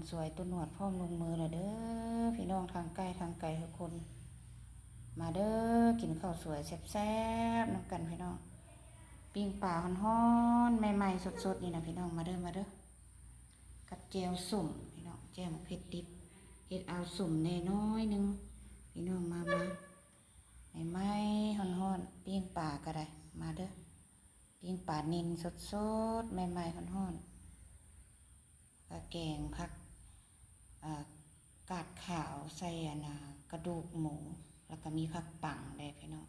ສວຍ ຕູ້ໜວດ ພ້ອມລົງມືແລ້ວເດີ ພີ່ນ້ອງທາງໃກ້ທາງໄກທຸກຄົນ. ມາເດີ ກິນເຂົ້າສວຍແຊບໆນຳກັນພີ່ນ້ອງ. ປີ້ງປາຮ້ອນໆ ໃໝ່ໆ ສົດໆ ນີ້ນະພີ່ນ້ອງ. ມາເດີ ມາເດີ ກັບແຈ່ວສົ້ມພີ່ນ້ອງ ແຈ່ວໝາກເຜັດດິບ ເຮັດເອົາສົ້ມແດ່ໜ້ອຍໜຶ່ງພີ່ນ້ອງ. ມາ ມາ ໃໝ່ໆ ຮ້ອນໆ ປີ້ງປາກໍໄດ້. ມາເດີ ປີ້ງປານິນສົດໆ ໃໝ່ໆ ຮ້ອນໆ ກະແກງຜັກ ເອີ ກາດຂາວໃສ່ອັນນ່າ ກະດູກໝູ ແລ້ວກະມີຜັກປັງແດ່ພີ່ນ້ອງ.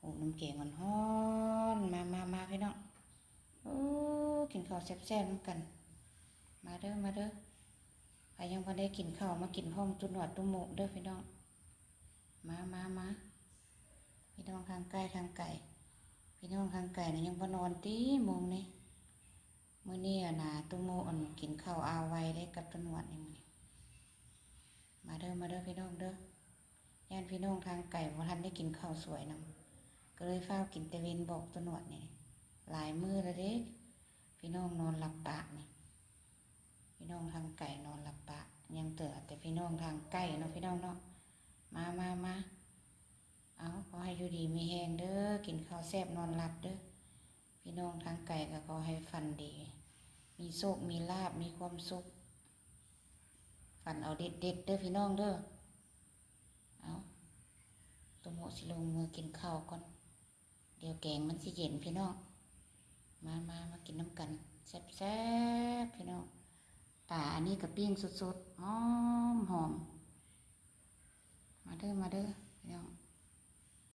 ຫູບນ້ຳແກງຮ້ອນໆ ມາ ມາ ມາພີ່ນ້ອງ. ໂອ້ ກິນເຂົ້າແຊບໆນຳກັນ. ມາເດີ ມາເດີ ໃຜຍັງບໍ່ໄດ້ກິນເຂົ້າ ມາກິນພ້ອມຕູ້ໜວດ ຕູ້ໝູເດີພີ່ນ້ອງ. ມາ ມາ ມາ ພີ່ນ້ອງທາງໃກ້ທາງໄກ. ພີ່ນ້ອງທາງໄກນະຍັງບໍ່ນອນຕິໂມງນີ້? ມື້ນີ້ອັນນ່າ ຕູ້ໝູອັນກິນເຂົ້າອາໄວເດ້ກັບຕູ້ໜວດນີ້ມື້ນີ້. ມາເດີ ມາເດີພີ່ນ້ອງເດີ. ຢ້ານພີ່ນ້ອງທາງໄກບໍ່ທັນໄດ້ກິນເຂົ້າສວຍນຳ ກໍເລີຍຟ້າວກິນແຕ່ເວັນບອກຕູ້ໜວດນີ້. ຫຼາຍມື້ແລ້ວເດ້ ພີ່ນ້ອງນອນຫຼັບປະນີ້. ພີ່ນ້ອງທາງໄກນອນຫຼັບປະ ຍັງເຫຼືອແຕ່ພີ່ນ້ອງທາງໃກ້ເນາະ ພີ່ນ້ອງເນາະ. ມາ ມາ ມາ ເອົາ ຂໍໃຫ້ຢູ່ດີມີແຮງເດີ ກິນເຂົ້າແຊບນອນຫຼັບເດີ. ພີ່ນ້ອງທາງໄກກໍຂໍໃຫ້ຝັນດີ ມີໂຊກມີລາບ ມີຄວາມສຸກ ຝັນເອົາເດັດໆເດີພີ່ນ້ອງເດີ. ເອົາ ຕູ້ໝູຊິລົງມືກິນເຂົ້າກ່ອນ ດຽວແກງມັນຊິເຢັນພີ່ນ້ອງ. ມາ ມາ ມາກິນນຳກັນ ແຊບໆ ພີ່ນ້ອງ. ປາອັນນີ້ກໍປີ້ງສົດໆ ຫອມໆ. ມາເດີ ມາເດີ